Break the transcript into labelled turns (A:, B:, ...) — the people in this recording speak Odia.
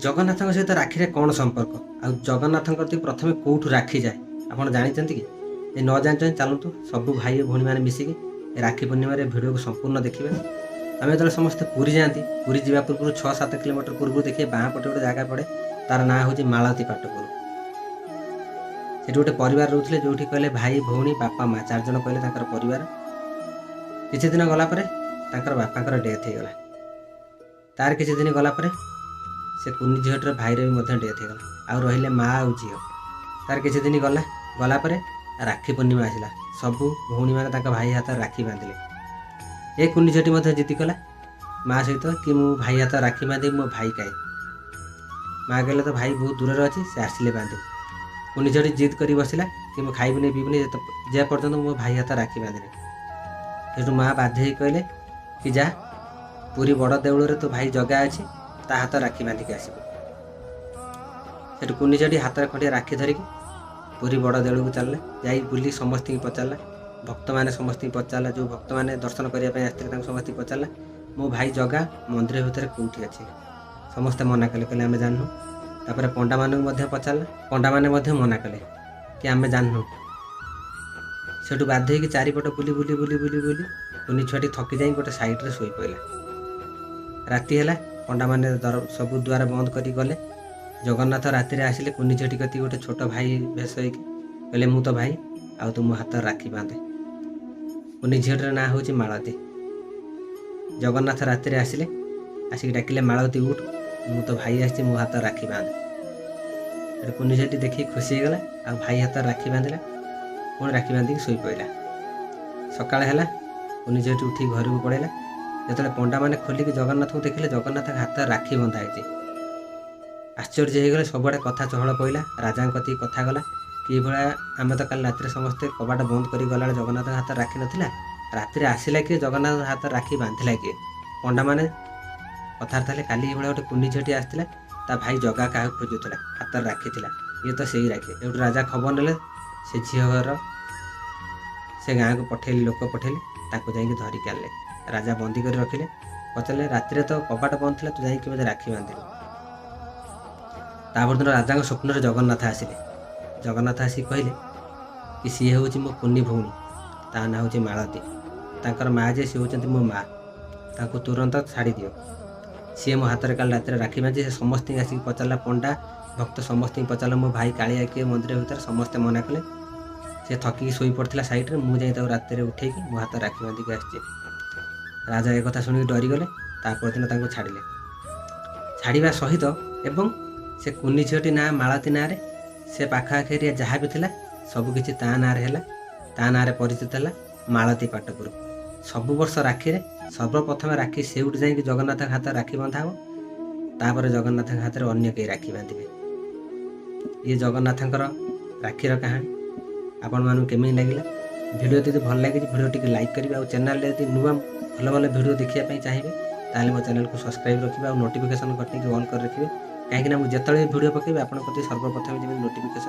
A: ଜଗନ୍ନାଥଙ୍କ ସହିତ ରାକ୍ଷୀରେ କ'ଣ ସମ୍ପର୍କ ଆଉ ଜଗନ୍ନାଥଙ୍କ କତିକି ପ୍ରଥମେ କେଉଁଠୁ ରାକ୍ଷୀ ଯାଏ, ଆପଣ ଜାଣିଛନ୍ତି କି? ଏ ନ ଜାଣିଛନ୍ତି, ଚାଲନ୍ତୁ ସବୁ ଭାଇ ଓ ଭଉଣୀମାନେ ମିଶିକି ଏ ରାକ୍ଷୀ ପୂର୍ଣ୍ଣିମାରେ ଭିଡ଼ିଓକୁ ସମ୍ପୂର୍ଣ୍ଣ ଦେଖିବା। ଆମେ ଯେତେବେଳେ ସମସ୍ତେ ପୁରୀ ଯାଆନ୍ତି, ପୁରୀ ଯିବା ପୂର୍ବରୁ 6-7 କିଲୋମିଟର ପୂର୍ବରୁ ଦେଖିବେ ବାଁ ପଟେ ଗୋଟେ ଜାଗା ପଡ଼େ, ତାର ନାଁ ହେଉଛି ମାଳତୀ ପାଟପୁର। ସେଠି ଗୋଟେ ପରିବାର ରହୁଥିଲେ, ଯେଉଁଠି କହିଲେ ଭାଇ, ଭଉଣୀ, ବାପା, ମା, ଚାରିଜଣ କହିଲେ ତାଙ୍କର ପରିବାର। କିଛି ଦିନ ଗଲା ପରେ ତାଙ୍କର ବାପାଙ୍କର ଡେଥ୍ ହେଇଗଲା। ତାର କିଛି ଦିନ ଗଲା ପରେ ସେ କୁନି ଝିଅଟିର ଭାଇର ବି ମଧ୍ୟ ଡେଥ୍ ହେଇଗଲା। ଆଉ ରହିଲେ ମା ଆଉ ଝିଅ। ତାର କିଛି ଦିନ ଗଲା। ଗଲା ପରେ ରାକ୍ଷୀ ପୂର୍ଣ୍ଣିମା ଆସିଲା। ସବୁ ଭଉଣୀମାନେ ତାଙ୍କ ଭାଇ ହାତରେ ରାକ୍ଷୀ ବାନ୍ଧିଲେ। ଏ କୁନି ଝିଅଟି ମଧ୍ୟ ଜିଦି କଲା ମା ସହିତ କି ମୁଁ ଭାଇ ହାତରେ ରାକ୍ଷୀ ବାନ୍ଧିବି, ମୋ ଭାଇ କାହିଁ? ମା କହିଲେ, ତ ଭାଇ ବହୁତ ଦୂରରେ ଅଛି, ସେ ଆସିଲେ ବାନ୍ଧିବୁ। କୁନି ଝିଅଟି ଜିଦ୍ କରି ବସିଲା କି ମୁଁ ଖାଇବିନି, ପିଇବିନି ଯେ ପର୍ଯ୍ୟନ୍ତ ମୋ ଭାଇ ହାତରେ ରାକ୍ଷୀ ବାନ୍ଧିନି। ସେଠୁ ମା ବାଧ୍ୟ ହେଇ କହିଲେ କି ଯା, ପୁରୀ ବଡ଼ ଦେଉଳରେ ତୋ ଭାଇ ଜଗା ଅଛି, ତା ହାତ ରାକ୍ଷୀ ବାନ୍ଧିକି ଆସିବୁ। ସେଠୁ କୁନି ଝିଅଟି ହାତରେ ଖଣ୍ଡିଏ ରାକ୍ଷୀ ଧରିକି ପୁରୀ ବଡ଼ ଦେଉଳକୁ ଚାଲିଲା। ଯାଇ ବୁଲି ସମସ୍ତଙ୍କୁ ପଚାରିଲା, ଭକ୍ତମାନେ ସମସ୍ତଙ୍କୁ ପଚାରିଲା, ଯେଉଁ ଭକ୍ତମାନେ ଦର୍ଶନ କରିବା ପାଇଁ ଆସିଥିଲେ ତାଙ୍କୁ ସମସ୍ତଙ୍କୁ ପଚାରିଲା, ମୋ ଭାଇ ଜଗା ମନ୍ଦିର ଭିତରେ କେଉଁଠି ଅଛି? ସମସ୍ତେ ମନା କଲେ, କହିଲେ ଆମେ ଜାଣିନୁ। ତାପରେ ପଣ୍ଡାମାନଙ୍କୁ ମଧ୍ୟ ପଚାରିଲା। ପଣ୍ଡାମାନେ ମଧ୍ୟ ମନା କଲେ କି ଆମେ ଜାଣିନୁ। ସେଠୁ ବାଧ୍ୟ ହେଇକି ଚାରିପଟ ବୁଲି ବୁଲି ବୁଲି ବୁଲି ବୁଲି କୁନି ଛୁଆଟି ଥକି ଯାଇ ଗୋଟେ ସାଇଡ଼ରେ ଶୋଇ ପଡ଼ିଲା। ରାତି ହେଲା, ପଣ୍ଡାମାନେ ସବୁ ଦ୍ୱାର ବନ୍ଦ କରି ଗଲେ। ଜଗନ୍ନାଥ ରାତିରେ ଆସିଲେ କୁନି ଝିଅଟି କତିକି ଗୋଟେ ଛୋଟ ଭାଇ ବେଶ ହେଇକି। କହିଲେ, ମୁଁ ତ ଭାଇ, ଆଉ ତୁ ମୋ ହାତରେ ରାକ୍ଷୀ ବାନ୍ଧେ। କୁନି ଝିଅଟିର ନାଁ ହେଉଛି ମାଳତୀ। ଜଗନ୍ନାଥ ରାତିରେ ଆସିଲେ, ଆସିକି ଡାକିଲେ, ମାଳତୀ ଉଠ, ମୁଁ ତ ଭାଇ ଆସିଛି, ମୋ ହାତରେ ରାକ୍ଷୀ ବାନ୍ଧେ। ସେଠୁ କୁନି ଝିଅଟି ଦେଖିକି ଖୁସି ହେଇଗଲା ଆଉ ଭାଇ ହାତରେ ରାକ୍ଷୀ ବାନ୍ଧିଲା। ପୁଣି ରାକ୍ଷୀ ବାନ୍ଧିକି ଶୋଇ ପଡ଼ିଲା। ସକାଳ ହେଲା, କୁନି ଝିଅଟି ଉଠିକି ଘରକୁ ପଳେଇଲା। ଯେତେବେଳେ ପଣ୍ଡାମାନେ ଖୋଲିକି ଜଗନ୍ନାଥଙ୍କୁ ଦେଖିଲେ, ଜଗନ୍ନାଥଙ୍କ ହାତରେ ରାକ୍ଷୀ ବନ୍ଧା ହେଇଛି, ଆଶ୍ଚର୍ଯ୍ୟ ହେଇଗଲେ। ସବୁଆଡ଼େ କଥା ଚହଳ ପଇଲା। ରାଜାଙ୍କ କତିକି କଥା ଗଲା କି ଏଇଭଳିଆ ଆମେ ତ କାଲି ରାତିରେ ସମସ୍ତେ କବାଟ ବନ୍ଦ କରି ଗଲାବେଳେ ଜଗନ୍ନାଥଙ୍କ ହାତରେ ରାକ୍ଷୀ ନଥିଲା। ରାତିରେ ଆସିଲା କିଏ? ଜଗନ୍ନାଥଙ୍କ ହାତରେ ରାକ୍ଷୀ ବାନ୍ଧିଲା କିଏ? ପଣ୍ଡାମାନେ କଥାବାର୍ତ୍ତା ହେଲେ, କାଲି ଏଇଭଳିଆ ଗୋଟେ କୁନି ଝିଅଟି ଆସିଥିଲା, ତା ଭାଇ ଜଗା କାହାକୁ ଖୋଜୁଥିଲା, ହାତରେ ରାକ୍ଷୀ ଥିଲା, ଇଏ ତ ସେଇ ରାକ୍ଷୀ। ଏଇଠୁ ରାଜା ଖବର ନେଲେ। ସେ ଝିଅ ଘର ସେ ଗାଁକୁ ପଠେଇଲେ, ଲୋକ ପଠେଇଲେ, ତାକୁ ଯାଇକି ଧରିକି ଆଣିଲେ। ରାଜା ବନ୍ଦୀ କରି ରଖିଲେ। ପଚାରିଲେ, ରାତିରେ ତ କବାଟ ବନ୍ଦ ଥିଲା, ତୁ ଯାଇକି କେମିତି ରାକ୍ଷୀ ବାନ୍ଧିଲୁ? ତାପରଦିନ ରାଜାଙ୍କ ସ୍ୱପ୍ନରେ ଜଗନ୍ନାଥ ଆସିଲେ। ଜଗନ୍ନାଥ ଆସିକି କହିଲେ କି ସିଏ ହେଉଛି ମୋ କୁନି ଭଉଣୀ, ତା ନାଁ ହେଉଛି ମାଳତୀ। ତାଙ୍କର ମା ଯିଏ, ସିଏ ହେଉଛନ୍ତି ମୋ ମା। ତାଙ୍କୁ ତୁରନ୍ତ ଛାଡ଼ି ଦିଅ। ସିଏ ମୋ ହାତରେ କାଲି ରାତିରେ ରାକ୍ଷୀ ବାନ୍ଧି। ସେ ସମସ୍ତଙ୍କୁ ଆସିକି ପଚାରିଲା, ପଣ୍ଡା, ଭକ୍ତ ସମସ୍ତଙ୍କୁ ପଚାରିଲା, ମୋ ଭାଇ କାଳିଆ କିଏ ମନ୍ଦିର ଭିତରେ? ସମସ୍ତେ ମନା କଲେ। ସେ ଥକିକି ଶୋଇ ପଡ଼ିଥିଲା ସାଇଡ଼ରେ, ମୁଁ ଯାଇ ତାକୁ ରାତିରେ ଉଠେଇକି ମୋ ହାତରେ ରାକ୍ଷୀ ବାନ୍ଧିକି ଆସିଛି। ରାଜା ଏ କଥା ଶୁଣିକି ଡରିଗଲେ। ତା ପରଦିନ ତାଙ୍କୁ ଛାଡ଼ିଲେ। ଛାଡ଼ିବା ସହିତ ଏବଂ ସେ କୁନି ଝିଅଟି ନାଁ ମାଳତୀ ନାଁରେ ସେ ପାଖଆଖ ଏରିଆ ଯାହା ବି ଥିଲା, ସବୁକିଛି ତା ନାଁରେ ହେଲା। ତା ନାଁରେ ପରିଚିତ ହେଲା ମାଳତୀ ପାଟପୁର। ସବୁ ବର୍ଷ ରାକ୍ଷୀରେ ସର୍ବପ୍ରଥମେ ରାକ୍ଷୀ ସେଇଠୁ ଯାଇକି ଜଗନ୍ନାଥଙ୍କ ହାତରେ ରାକ୍ଷୀ ବନ୍ଧା ହେବ। ତାପରେ ଜଗନ୍ନାଥଙ୍କ ହାତରେ ଅନ୍ୟ କେହି ରାକ୍ଷୀ ବାନ୍ଧିବେ। ଇଏ ଜଗନ୍ନାଥଙ୍କର ରାକ୍ଷୀର କାହାଣୀ। ଆପଣମାନଙ୍କୁ କେମିତି ଲାଗିଲା ଭିଡ଼ିଓ? ଯଦି ଭଲ ଲାଗିଛି, ଭିଡ଼ିଓ ଟିକେ ଲାଇକ୍ କରିବେ। ଆଉ ଚ୍ୟାନେଲରେ ଯଦି ନୂଆ ଭଲ ଭଲ ଭିଡ଼ିଓ ଦେଖିବା ପାଇଁ ଚାହିଁବେ, ତାହେଲେ ମୋ ଚ୍ୟାନେଲକୁ ସବସ୍କ୍ରାଇବ୍ ରଖିବେ ଆଉ ନୋଟିଫିକେସନ୍ କରିକି ଅନ୍ କରି ରଖିବେ, କାହିଁକିନା ମୁଁ ଯେତେବେଳେ ବି ଭିଡ଼ିଓ ପକାଇବି, ଆପଣଙ୍କ ପ୍ରତି ସର୍ବପ୍ରଥମେ ଯେମିତି ନୋଟିଫିକେସନ୍